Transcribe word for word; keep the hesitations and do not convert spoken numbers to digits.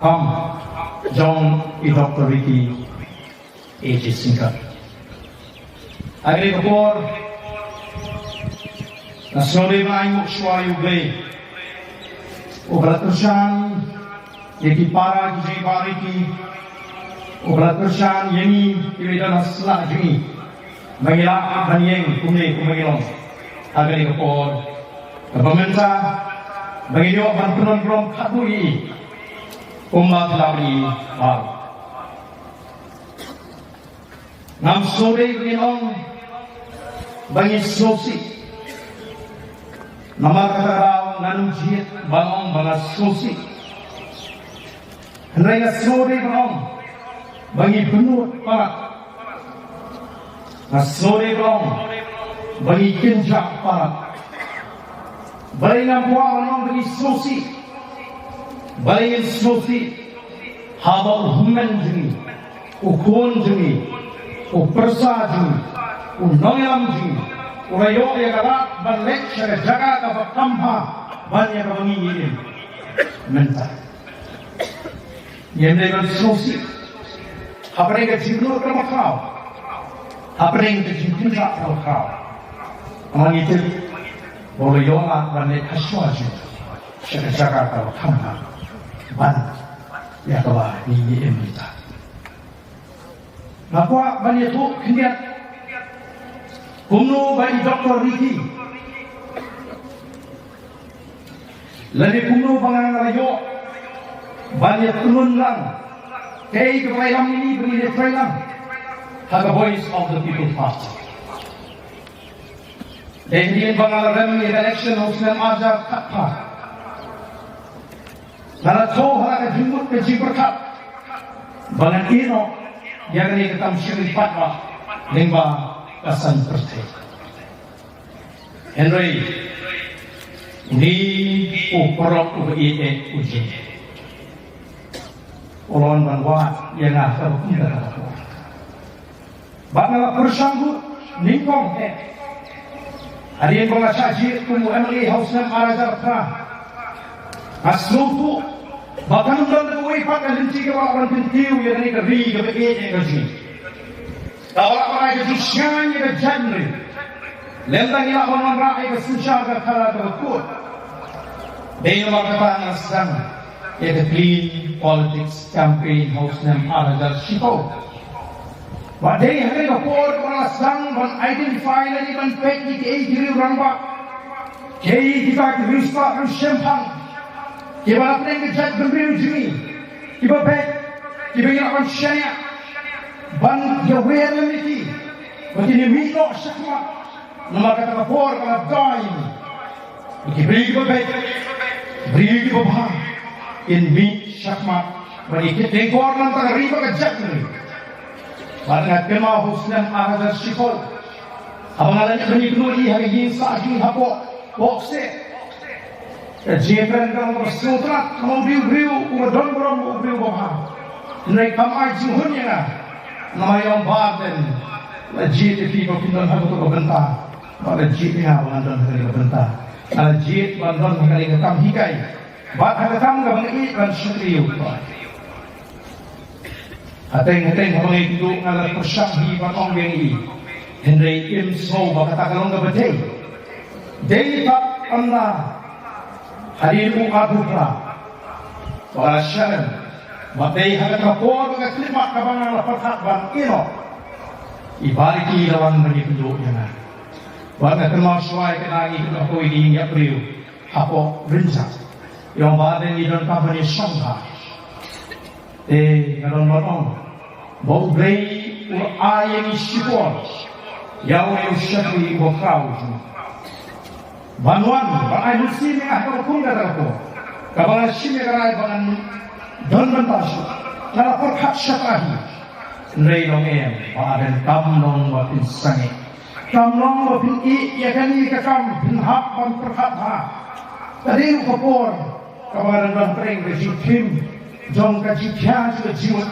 Kam jong i Doktor Ricky A J Syngkon. Ha kane ka por nga sngewdei ban ai nguh shuwa ïa U Blei uba la kyrshan ïa ki para ki jong i Bah Ricky, uba la kyrshan ïa ngi kiba don ha sla jong ngi ba ngi lah ban ïeng kumne kumba ngi long ha kane ka por kaba mynta, ba ngin ïoh ban pynlong burom khatduh ïa i kumba phi lah ban ïohi baroh. Ngam sngewdei ban ong ba ngi sngewsih, namar kata ka daw ngan jied ban ong ba nga sngewsih. Hynrei nga sngewdei ban ong ba ngi pynnud palat. Nga sngewdei ban ong ba ngi kynjah palat. Balei ngam kwah ban ong ba ngi sngewsih? Balei ngin sngewsih? Haba u hynmen jong ngi, u khun jong ngi, u pyrsa jong ngi, u nongïalam jong ngi u la ïoh ïa ka lad ban leit sha ka jaka kaba kham bha ban ïa kaba ngi im mynta. Ngim dei ban sngewsih hapdeng ka jingmut kaba khraw, hapdeng ka jingkynjah kaba khraw. Namar ngi tip ba u la ïoh lad ban leit ha shuwa jong ngi sha ka jaka kaba kham bha ban ïa kaba ngi im mynta. Nga kwah ban ïathuh khyndiat kumno ba i Doktor Ricky lane kumno ba nga la ïoh ban ïatylli lang kaei ka trei lang ïa ngi ba ngi ïa trei lang ha ka Voice of the People Party. Dei hadien ba nga la rem ïa ka election ha u snem ar hajar khatphra, nga la thew ha ka jingmut ka jingpyrkhat ba ngan ïehnoh ïa kane ka kam shakri paidbah lyngba ka saiñ pyrthei. Hynrei une u paralok uba ïeit u jong ngi u la wan ban wad ïa nga ha kaba kum kata ka por. Bad nga la pyrshang ruh nyngkong eh, hadien ba nga shah jied kum u M L A ha u snem ar hajar phra, nga sngewthuh ba kan ym don kawei pat ka lynti kaba lah ban kyntiew ïa kane ka ri kaba ïeit ka jong ngi, kaba lah ban ai ka jingshngaiñ ïa ka jaitbynriew. Lem tang ngi lah ban wanrah ïa ka synshar ka khadar kaba kut. Dei namar kata nga sdang ïa ka Clean Politics Campaign ha u snem ar hajar shiphew. Ba dei ha kane ka por ba nga sdang ban identify lane ban peit ïa kiei ki riew rangbah, kiei kita ki riewstad shemphang kiba na pdeng ka jaitbynriew jong ngi, kiba beit, kiba ngi lah ban shaniah ban ïawer lem ïa ki ba kin ïa mih noh shakhmat. Namar kata ka por ka la dei ba ki briew kiba beit, briew kiba bha kin mih shakhmat ban ïa kit lyngkor na ka bynta ka ri bad ka jaitbynriew. Bad nga kynmaw ha u snem ar hajar shiphew, haba nga la leit ban ïakynduh ïa i ha ka ïing sah jong ngi hapoh Pohkseh, ka jingïakren ka long kaba sngewtynnat namar u dei u briew uba don burom, u briew uba bha. Hynrei kam ai jinghun ïa nga namar ïa u Bah Ardent la jied ïa phi ba phin don ha kato ka bynta, bad la jied ïa nga ba ngan don ha kane ka bynta. Nga la jied ban don ha kane ka kam hikai bad ha ka kam kaba nga ïeit ban shakri ïa u Trai. Hateng hateng haba nga ïakynduh nga la pyrshang hi ban ong biang ïa i, hynrei im sngew ba kata ka long kaba dei. Dei pat ynda hadien u Adubra ba la shaneng, bad dei ha kata ka por ba ka khyllipmat kaba nga la pyrkhat ban ïehnoh, i Bah Ricky i la wan ban ïakynduh ïa nga. Bad nga kynmaw shuwa ïa kane, ngi kynduh ha kawei ka ïing ïap briew hapoh Rynjah. Ïa u Bah Ardent i donkam ban ïashong bha. Te nga don ban ong ba U Blei u la ai ïa ngi shipor ïa une u shakri uba khraw jong ngi ban wan ban ai mynsiem ïa nga ha kaba kum kata ka por, kaba nga shim ïa ka rai ba ngan don bynta shuh. Nga la pyrkhat shata hi. Hynrei long em Bah Ardent, kam long ba phin sangeh, kam long ba phin ïeh ïa kane ka kam, phin hap ban pyrkhat bha. Ka dei ruh ka por kaba nga dang don pyrshah ka jingkhim jong ka jingkhia jong ka jingmut.